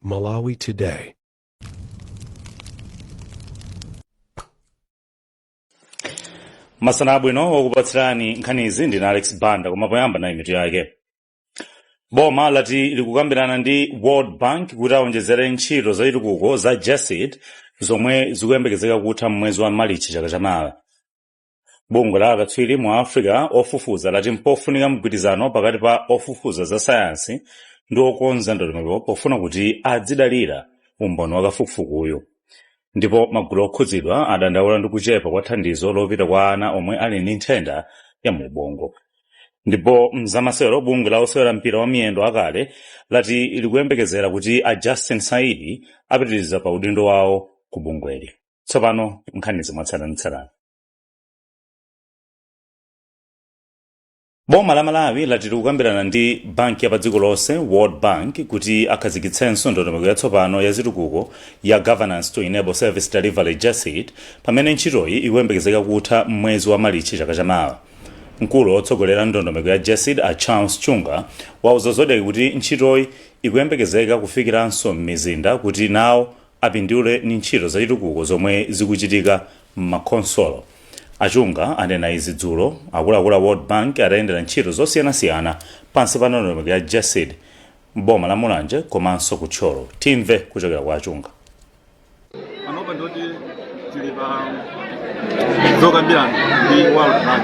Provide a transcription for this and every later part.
Malawi Today. Masana abwino. Wokupatsirani nkhanizi ndine Alex Banda, koma poyamba nayi mitu yake. Boma lati likukambirana ndi World Bank kuti awonjezere ntchito zachitukuko za GESID zomwe zikuyembekezeka kutha mmwezi wa Malichi chaka chamawa. Bungwe la akatswiri mu Africa ofufuza lati mpofunika mgwirizano pakati pa ofufuza za sayansi ndi okonza ndondomeko pofuna kuti adzidalira umboni wa kafukufukuyu. Ndipo magulu okhudzidwa adandaula ndi kuchepa kwa thandizo lopita kwa ana omwe ali ndi nthenda ya mu ubongo. Ndipo mzamasewero, bungwe la osewera mpira wa miyendo akale lati likuyembekezera kuti a Justin Saidi apitiriza pa udindo wawo ku bungweli. Tsopano nkhanizi mwatsatanetsatane. Boma la Malawi lati likukambirana ndi banki ya pa dziko lonse, World Bank, kuti akhazikitsenso ndondomeko yatsopano ya zitukuko ya Governance to Enable Service Delivery, GESID, pamene ntchitoyi ikuyembekezeka kutha mmwezi wa Malichi chaka chamawa. Mkulu wotsogolera ndondomeko ya GESID, a Charles Chunga, wauza Zodiak kuti ntchitoyi ikuyembekezeka kufikiranso m'mizinda kuti nawo apindule ndi ntchito zachitukuko zomwe zikuchitika m'makhonsolo. Achunga anena izi dzulo akuluakulu a World Bank atayendera ntchito zosiyanasiyana pansi pa ndondomeko ya GESID m'boma la Mulanje komanso ku Thyolo. Timve kuchokera kwa Achunga. Panopa ndoti tili pa zokambirana ndi World Bank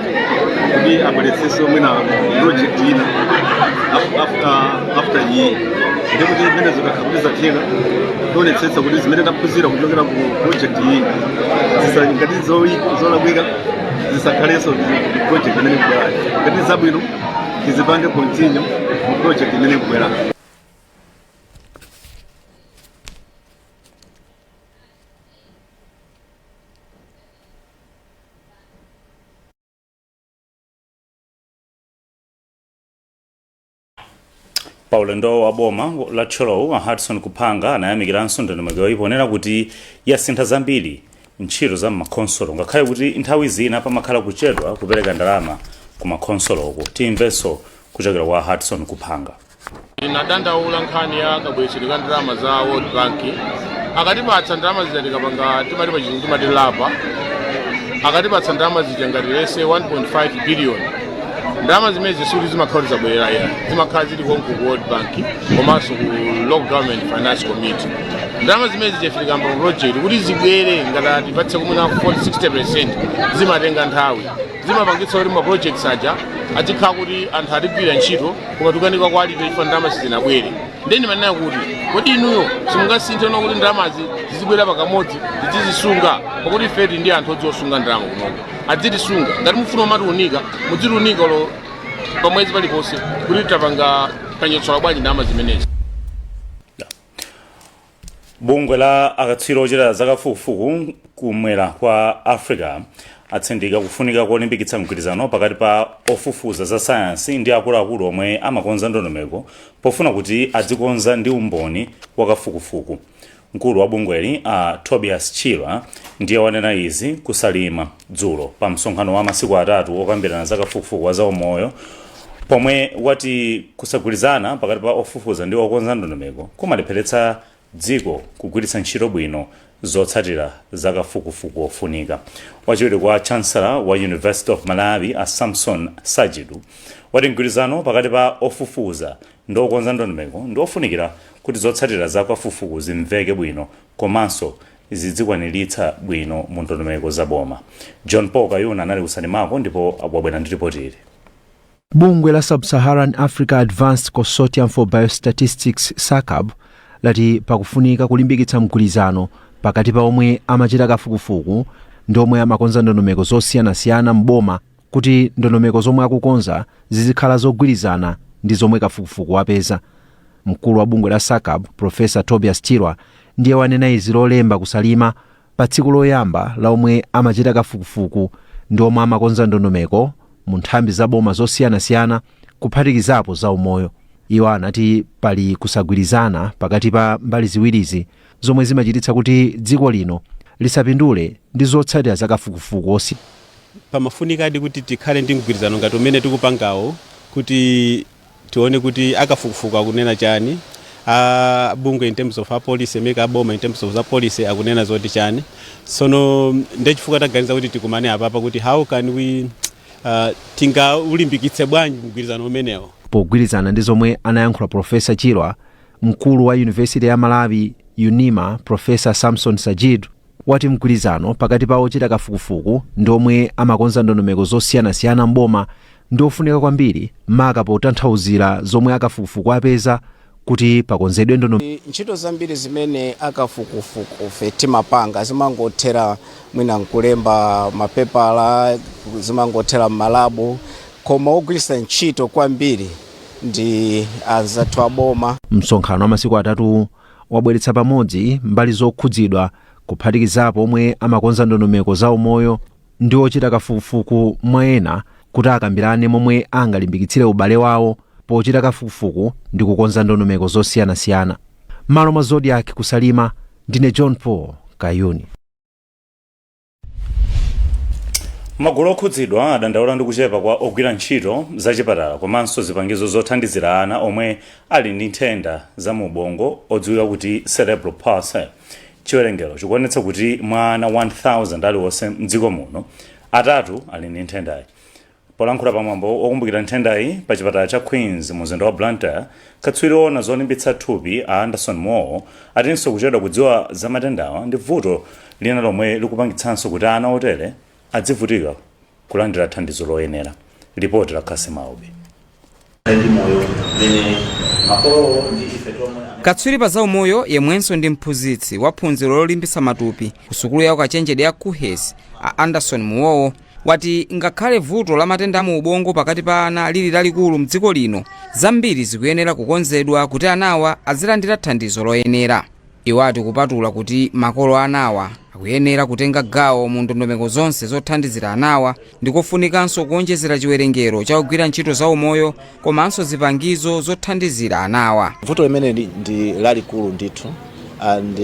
kuti abweretsenso mwina project ina after iyi, ndikuti zimene zikakhala kuti zatheka, tionetsetsa kuti zimene taphunzira kuchokera ku project iyi ngati zolakwika zisakhalenso ku project imene ikubwerayo, ngati zabwino tizipange continue mu project imene ikubwerayo. Pa ulendo wa boma la Thyolo, a Hudson Kuphanga anayamikiranso ndondomekoyi ponena kuti yasintha zambiri ntchito za m'makhonsolo, ngakhale kuti nthawi zina pamakhala kuchedwa kupereka ndalama ku makhonsoloko. Timvenso kuchokera kwa Hudson Kuphanga. Inadandaula nkhani ya kabweretsedwe ka ndalama za World Bank. Akatipatsa ndalama zija, tikapanga, timati pachizungu timati LAPA, akatipatsa ndalama zija ngati lese 1.5 billion, ndalama zimenezi sikuti zimakhala kuti zabwerera ya, zimakhala zili konko ku World Bank komanso ku Local Government Finance Committee. Ndalama zimene zija tikamba pa project kuti zibwere, ngati atipatse kumwina 40 60%, zimatenga nthawi, zimapangitsa kuti ma projects aja azikhala kuti anthu atigwira ntchito koma tikukanika quality chifukwa ndalama sizinabwere. Ndiye ndimanena kuti kodi inuyo simungasinthe no kuti ndalamazi zizibwera pakamodzi, tizizisunga, pakuti ife tili ndi anthu odziwa ndalama kunoko, adzitisunga. Ngati mufuna umatiunika, mudzitiunika lo pamwezi paliponse kuti tapanga tanyotsola bwanji ndalama zimenezi. Bungwe la akatswiri ochita zakafukufuku kumwera kwa Africa atsindika kufunika kolimbikitsa mgwirizano pakati pa ofufuza za sayansi ndi akuluakulu omwe amakonza ndondomeko pofuna kuti adzikonza ndi umboni wakafukufuku. Mkulu wa bungweli, a Tobias Chilwa, ndiye wanena izi kuSalima dzulo pa msonkhano wa masiku 3 okambirana za kafukufuku wa zaumoyo, pomwe wati kusagwirizana pakati pa ofufuza ndi okonza ndondomeko kumalepheretsa dziko kugwiritsa ntchito bwino zotsatira za kafukufuku ofunika. Wachiwiri kwa Chancellor wa University of Malawi, a Samson Sajidu, wati mgwirizano pakati pa ofufuza ndi okonza ndondomeko ndi ofunikira kuti zotsatira za kafukufuku zimveke bwino komanso zidzikwaniritsa bwino mu ndondomeko za boma. John Paul Kayuna anali kuSalimako ndipo wabwera ndi ripoti ili. Bungwe la Sub-Saharan Africa Advanced Consortium for Biostatistics, SACAB, lati pakufunika kulimbikitsa mgwirizano pakati pa omwe amachita kafukufuku ndi omwe amakonza ndondomeko zosiyanasiyana m'boma kuti ndondomeko zomwe akukonza zizikhala zogwirizana ndi zomwe kafukufuku wapeza. Mkulu wa bungwe la SACAB, Profesa Tobias Chirwa, ndiye wanena izi Lolemba kuSalima pa tsiku loyamba la omwe amachita kafukufuku ndi omwe amakonza ndondomeko mu nthambi za boma zosiyanasiyana, kuphatikizapo za umoyo. Iwo anati pali kusagwirizana pakati pa mbali ziwirizi zomwe zimachititsa kuti dziko lino lisapindule ndi zotsatira za kafukufuku osi Pamafunikadi kuti tikhale ndi mgwirizano ngati umene tikupangawo kuti tione kuti akafukufuku akunena chani, A bungwe in terms of a policy maker, aboma in terms of za policy akunena zoti chani. Sono ndechifukwa taganiza kuti tikumane apapa kuti how can we tingaulimbikitse bwanji mgwirizano umenewo. Pogwirizana ndi zomwe anayankhula Profesa Chirwa, mkulu wa Yunivesiti ya Malawi, UNIMA, Profesa Samson Sajid wati mgwirizano pakati pa ochita kafukufuku ndi omwe amakonza ndondomeko zosiyanasiyana mboma ndi ofunika kwambiri, maka potanthauzira zomwe akafukufuku apeza kuti pakonzedwe ndondomeko. Ntchito zambiri zimene akafukufukufe timapanga zimangothera mwina nkulemba mapepala, zimangothera m'ma lab, koma ogwiritsa ntchito kwambiri ndi anzathu aboma. Msonkhano wa masiku 3 wabweretsa pamodzi mbali zokhudzidwa, kuphatikizapo omwe amakonza ndondomeko za umoyo ndi ochita kafukufuku mwa ena, kuti akambirane momwe angalimbikitsire ubale wawo pochita kafukufuku ndi kukonza ndondomeko zosiyanasiyana. Malo mwa Zodiak kuSalima, ndine John Paul Kayuni. Magulu okhudzidwa adandaula ndi kuchepa kwa ogwira ntchito zachipatala komanso zipangizo zothandizira ana omwe ali ndi nthenda za mu ubongo odziwika kuti cerebral palsy. Chiwerengero chikuonetsa kuti mwa ana 1000 aliwonse mdziko muno, atatu ali ndi nthendayi. Polankhula pamwambo okumbukira nthendayi pa chipatala cha Queens mu mzinda wa Blantyre, katswiri owona zolimbitsa thupi a Anderson Moore atinso kuchedwa kudziwa za matendawa ndi vuto lina lomwe likupangitsanso kuti ana otere adzivutika kulandira thandizo loyenera. Lipoti la Kasim Aubi. Ndi moyo mmene makolo ndi ife tomwe. Katswiri pa zaumoyo yemwenso ndi mphunzitsi wa phunziro lolimbitsa matupi ku sukulu ya ukachenjede ya KUHeS, a Anderson Muwowo, wati ngakhale vuto la matenda mu ubongo pakati pa ana lili lalikulu mdziko lino, zambiri zikuyenera kukonzedwa kuti anawa azilandira thandizo loyenera. Iwo ati kupatula kuti makolo anawa akuyenera kutenga gawo mu ndondomeko zonse zothandizira anawa, ndikofunikanso kuonjezera chiwerengero cha ogwira ntchito za umoyo komanso zipangizo zothandizira anawa. Vuto limene ndi lalikulu ndithu, and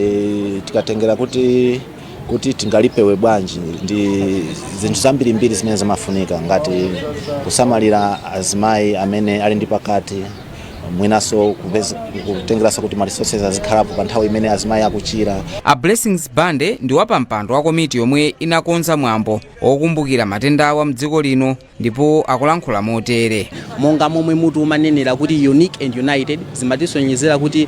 tikatengera kuti tingalipewe bwanji, ndi zinthu zambirimbiri zimene zimafunika, ngati kusamalira azimayi amene ali ndi pakati, mwinanso kutengeranso kuti ma resources azikhalapo pa nthawi imene azimayi akuchira. A Blessings Bande ndi wapampando wa komiti yomwe inakonza mwambo wokumbukira matenda awa mdziko lino, ndipo akulankhula motere. Monga momwe mutu umanenera kuti "Unique and United", zimatisonyezera kuti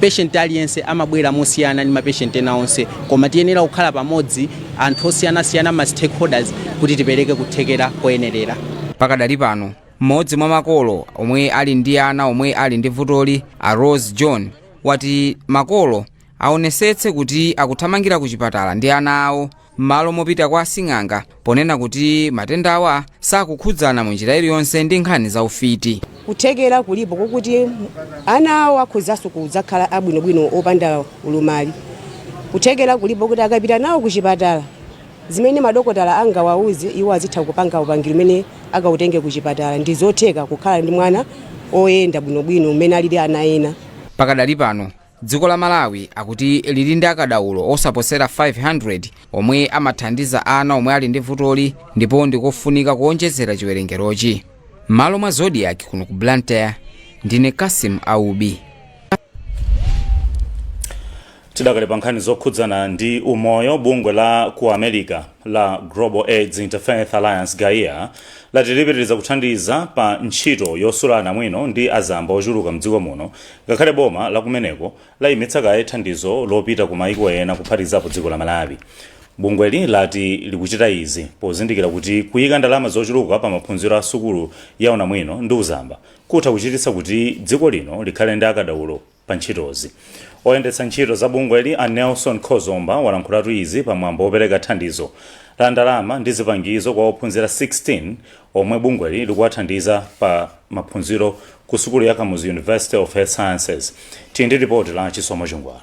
patient aliyense amabwera mosiyana ndi ma patient ena onse, koma tiyenera kukhala pamodzi anthu osiyanasiyana, ma stakeholders, kuti tipereke kuthekera koyenerera. Pakadali pano, mmodzi mwa makolo omwe ali ndi ana omwe ali ndi vutoli, a Rose John, wati makolo aonesetse kuti akuthamangira ku chipatala ndi ana awo m'malo mopita kwa asing'anga, ponena kuti matenda awa sakukhudzana mu njira iliyonse ndi nkhani za ufiti. Kuthekera kulipo kokuti ana awo akhozanso kudzakhala abwinobwino opanda ulumali. Kuthekera kulipo kuti akapita nawo kuchipatala, zimene madokotala angawauze, iwo azitha kupanga upangiri umene akautenge kuchipatala. Ndi zotheka kukhala ndi mwana oyenda bwinobwino umene alili ana ena. Pakadali pano, dziko la Malawi akuti lili ndi akadaulo osaposera 500 omwe amathandiza ana omwe ali ndi vutoli, ndipo ndikofunika kuonjezera chiwerengerochi. M'malo mwa Zodiak kuno ku Blantyre, ndine Kasim Aubi. Tidakali pa nkhani zokhudzana ndi umoyo, bungwe la ku America la Global AIDS Interfaith Alliance, GAIA, lati lipitiriza kuthandiza pa ntchito yosula anamwino ndi azamba ochuluka mdziko muno, ngakhale boma la kumeneko layimitsa kaye thandizo lopita ku maiko ena, kuphatikizapo dziko la Malawi. Bungweli lati likuchita izi pozindikira kuti kuyika ndalama zochuluka pa maphunziro a sukulu ya unamwino ndi uzamba kutha kuchititsa kuti dziko lino likhale ndi akadaulo pa ntchitozi. Oyendetsa ntchito za bungweli, a Nelson Khozomba, walankhulatu izi pamwambo wopereka thandizo la ndalama ndi zipangizo kwa ophunzira 16 omwe bungweli likuwathandiza pa maphunziro ku sukulu ya Kamuzu University of Health Sciences. Tili ndi ripoti la Chisomo Chingwalo.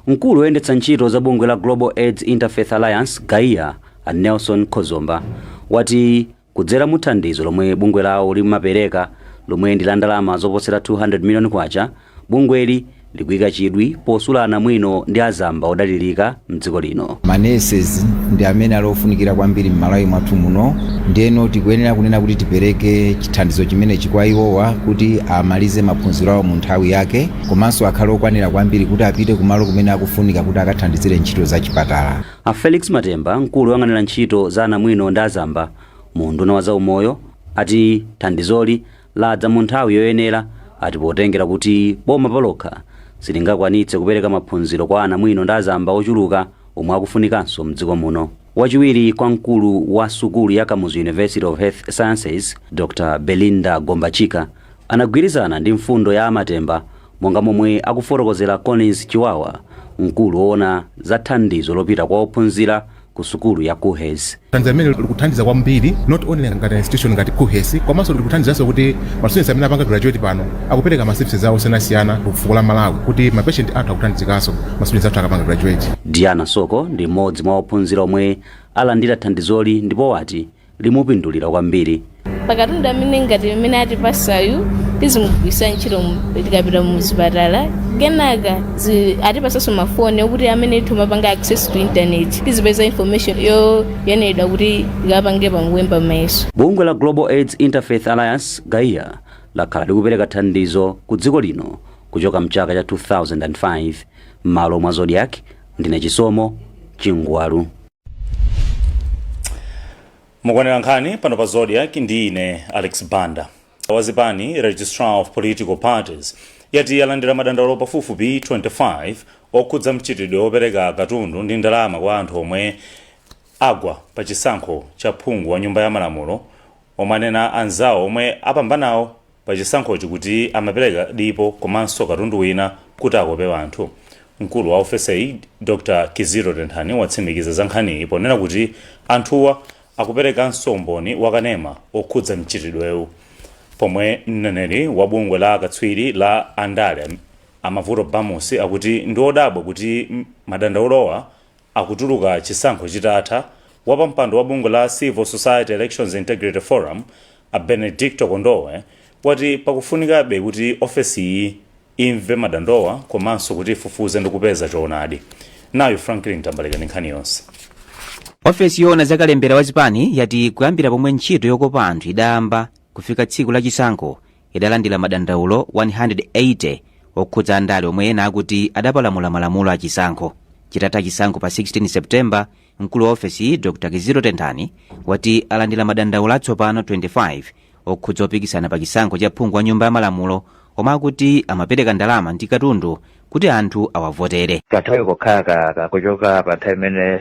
Mkulu woyendetsa ntchito za bungwe la Global AIDS Interfaith Alliance, GAIA, a Nelson Khozomba, wati kudzera mu thandizo lomwe bungwe lawo limapereka, lomwe ndi la ndalama zoposera 200 million kwacha, bungweli Likuyika chidwi posula anamwino ndi azamba odalirika mdziko lino. Ma nurses ndi amene ali ofunikira kwambiri m'Malawi mwathu muno. Ndiyeno tikuyenera kunena kuti tipereke chithandizo chimenechi kwa iwowa kuti amalize maphunziro awo mu nthawi yake, komanso akhale okwanira kwambiri kuti apite kumalo kumene akufunika kuti akathandizire ntchito za chipatala. A Felix Matemba, mkulu woyang'anira ntchito za anamwino ndi azamba mu unduna wa zaumoyo, ati thandizoli ladza mu nthawi yoyenera, ati potengera kuti boma palokha silingakwanitse kupereka maphunziro kwa anamwino ndi azamba ochuluka omwe akufunikanso mdziko muno. Wachiwiri kwa mkulu wa sukulu ya Kamuzu University of Health Sciences, Dr Belinda Gombachika, anagwirizana ndi mfundo ya Amatemba, monga momwe akufotokozera Collins Chiwawa, mkulu woona za thandizo lopita kwa ophunzira ku sukulu ya KUHeS. Thandizo limene likuthandiza kwambiri, not only ngati institution ngati KUHeS, komanso likuthandizanso kuti ma students amene apanga graduate pano akupereka ma services awo osiyanasiyana ku fuko la Malawi, kuti ma patient athu akuthandizikanso ma students athu akapanga graduate. Diana Soko ndi mmodzi mwa ophunzira omwe alandira thandizoli ndipo wati limupindulira kwambiri. Pakatundu amene ngati amene atipasayu tizimugwiritsa ntchito tikapita muzipatala. Kenaka atipasanso mafoni okuti amene timapanga access to internet, tizipeza information yoyeneredwa kuti tikapange pamuwemba mayeso. Bungwe la Global AIDS Interfaith Alliance, GAIA, lakhala likupereka thandizo ku dziko lino kuchoka mchaka cha 2005. M'malo mwa Zodiak, ndine Chisomo Chingwalu. Mukuonera nkhani pano pa Zodiak ndi ine Alex Banda. Wazipani, Registrar of Political Parties, yati yalandira madandaulo pafupifupi 25 okhudza mchitidwe wopereka katundu ndi ndalama kwa anthu omwe agwa pa chisankho cha phungu wa Nyumba ya Malamulo, omwe anena anzawo omwe apambanawo pa chisankhochi kuti amapereka dipo komanso katundu wina kuti akope anthu. Mkulu wa ofeseyi, Dr Kizito Tenthani, watsimikiza za nkhaniyi ponena kuti anthuwa akuperekanso umboni wakanema okhudza mchitidwewu, pomwe mneneri wa bungwe la akatswiri la andale, Amavuto Bamusi, akuti ndi odabwa kuti madandaulowa akutuluka chisankho chitatha. Wapampando wa bungwe la Civil Society Elections Integrity Forum, a Benedicto Kondowe, wati pakufunikabe kuti ofesiyi imve madandowa komanso kuti ifufuze ndi kupeza choonadi. Nayo Franklin Tambalika ndi nkhani yonse. Ofesi yoona zakalembera wazipani yati kuyambira pomwe ntchito yokopa anthu idayamba kufika tsiku la chisankho, idalandira madandaulo 180 okhudza andale omwe ena akuti adapalamula malamulo a chisankho. Chitatha chisankho pa 16 Septemba, mkulu wa ofesi, Dr Kizito Tenthani, wati alandira madandaulo atsopano 25 okhudza opikisana pa chisankho cha phungu wa Nyumba ya Malamulo omwe akuti amapereka ndalama ndi katundu kuti anthu awavotere. Kanthawi kokhala kuchoka pa nthawi imene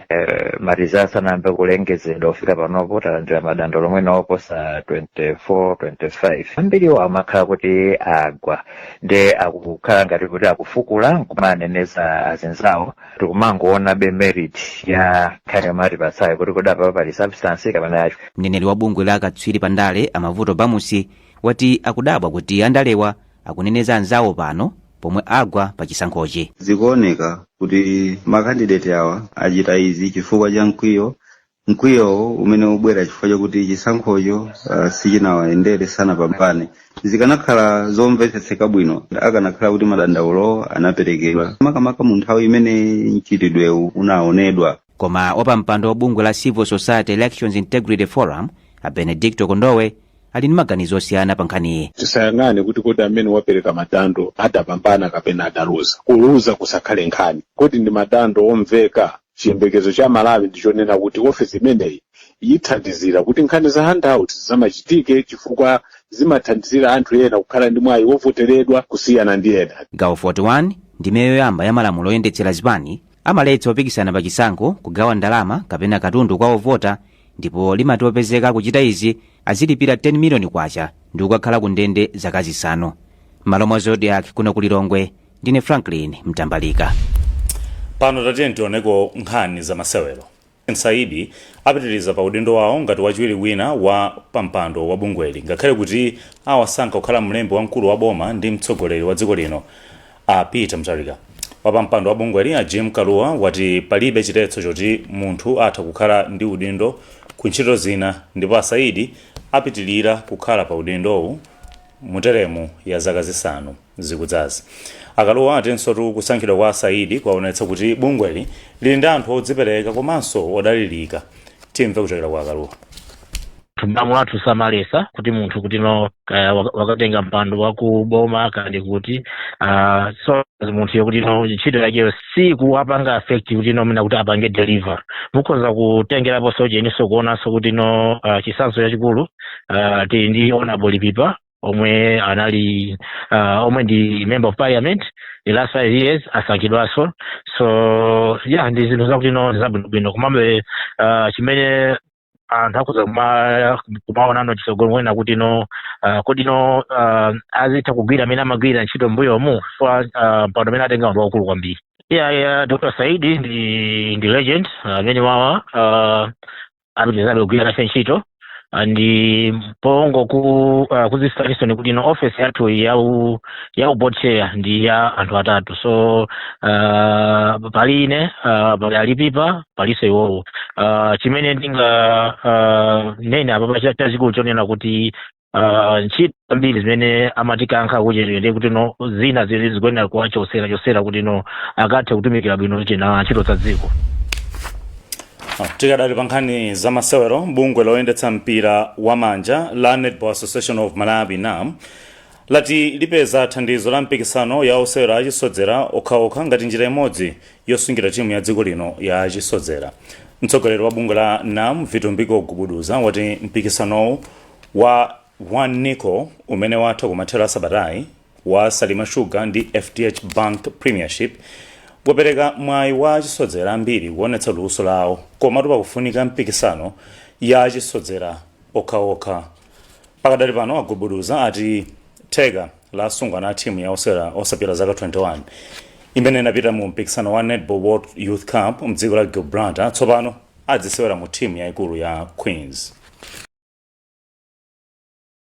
ma results anayambe kulengezedwa kufika panopo, talandira madandaulo mwina oposa 24, 25. Ambiriwo amakhala kuti agwa ndi akukhala ngati kuti akufukula nkumaneneza azinzawo. Tikumangoona be merit ya nkhani yomwe atipatsayo kuti kodi apa pali substance kapena yacho. Mneneri wa bungwe la akatswiri pa ndale, Amavuto Bamusi, wati akudabwa kuti andalewa akuneneza anzawo pano pomwe agwa pa chisankhochi. Zikuoneka kuti ma candidate awa achita izi chifukwa cha mkwiyo, mkwiyowo umene ubwera chifukwa chakuti chisankhocho sichinawayendere, sanapambane. Zikanakhala zomvetsetseka bwino akanakhala kuti madandaulo anaperekedwa makamaka mu nthawi imene mchitidwewu unaonedwa. Koma wapampando wa bungwe la Civil Society Elections Integrity Forum, a Benedicto Kondowe, ali ndi maganizo osiyana pa nkhaniyi. Tisayang'ane kuti kodi amene wapereka madando adapambana kapena adaluza. Kuluza kusakhale nkhani. Kodi ndi madando omveka? Chiyembekezo cha Malawi ndichonena kuti ofesi imeneyi yithandizira kuti nkhani za handout zisamachitike, chifukwa zimathandizira anthu ena kukhala ndi mwayi wovoteredwa kusiyana ndi ena. Gawo 41 ndime yoyamba ya malamulo oyendetsera zipani amaletsa opikisana pa chisankho kugawa ndalama kapena katundu kwa ovota, ndipo limati opezeka kuchita izi azilipira 10 miliyoni kwacha ndi kukakhala ku ndende zaka 5. M'malo mwa Zodiak kuno ku Lilongwe, ndine Franklin Mtambalika. Pano tatiye tioneko nkhani za masewero. Saidi apitiriza pa udindo wawo ngati wachiwiri wina wa pampando wa bungweli, ngakhale kuti awasankha kukhala mlembi wamkulu wa boma ndi mtsogoleri wa dziko lino, a Peter Mutharika. Wapampando wa bungweli, a Jim Kalua, wati palibe chiletso choti munthu atha kukhala ndi udindo ku ntchito zina, ndipo a Saidi apitilira kukhala pa udindowu. Muteremu ya zaka 5 zikudzazi, Akaluwa atinso kusankhidwa kwa Saidi kwaonetsa kuti bungweli lili ndi anthu odzipereka komanso odalirika. Timve kuchokera kwa Akaluwa. Malamulo athu samalesa kuti munthu kuti no kaya wakatenga mpando wakuboma kandi kuti so munthu yokuti no ntchito yakeyo sikuwapanga affect kuti no mina kuti apange deliver. Mukhoza kutengeraponso cheniso kuonanso kuti no chitsanzo chachikulu, tili ndi Honorable Lipipa omwe anali omwe ndi member of parliament the last 5 years, asankhidwanso. So yeah, ndi zinthu zakuti no zabwinobwino. Komabe chimene anthu akhoza kumaonano chitsogolo mwena kuti no kodi no azitha kugwira amene amagwira ntchito mbuyomu fa mpando amene atenga ndi waukulu kwambiri. Yeah, Dr. Saidi ndi legend amene wawa apitirizabe kugwira nafe ntchito. Ndi pongo ku kuzisaniso ni kuti no office yathu ya board chair ndi ya anthu atatu. So pali ine, pali Alipipa, palinso iwowo. Chimene ndinga nene apa chachikulu chonena kuti ntchito zambiri zimene amatikankha kuti ndi kuti no zina zili zikuyenera kuwachosera chosera kuti no akathe kutumikira bwino china ntchito za dziko. Tikadali pa nkhani za masewero, bungwe loyendetsa mpira wa manja la Netball Association of Malawi, NAM, lati lipeza thandizo la mpikisano ya osewera achisodzera okhaokha ngati njira imodzi yosungira timu ya dziko lino ya achisodzera. Mtsogoleri wa bungwe la NAM, Vitumbiko Gubuduza, wati mpikisanowu wa One Nico umene watha kumathero a sabatayi wa Salima Sugar ndi FDH Bank Premiership wapereka mwayi wa achisodzera ambiri kuonetsa luso lawo, komatu pakufunika mpikisano ya achisodzera okhaokha. Pakadali pano, Agubuduza ati theka la asungwana a timu ya osewera osapita zaka 21 imene inapita mu mpikisano wa Netball World Youth Cup mdziko la Gibraltar tsopano adzisewera mu timu yayikulu ya Queens.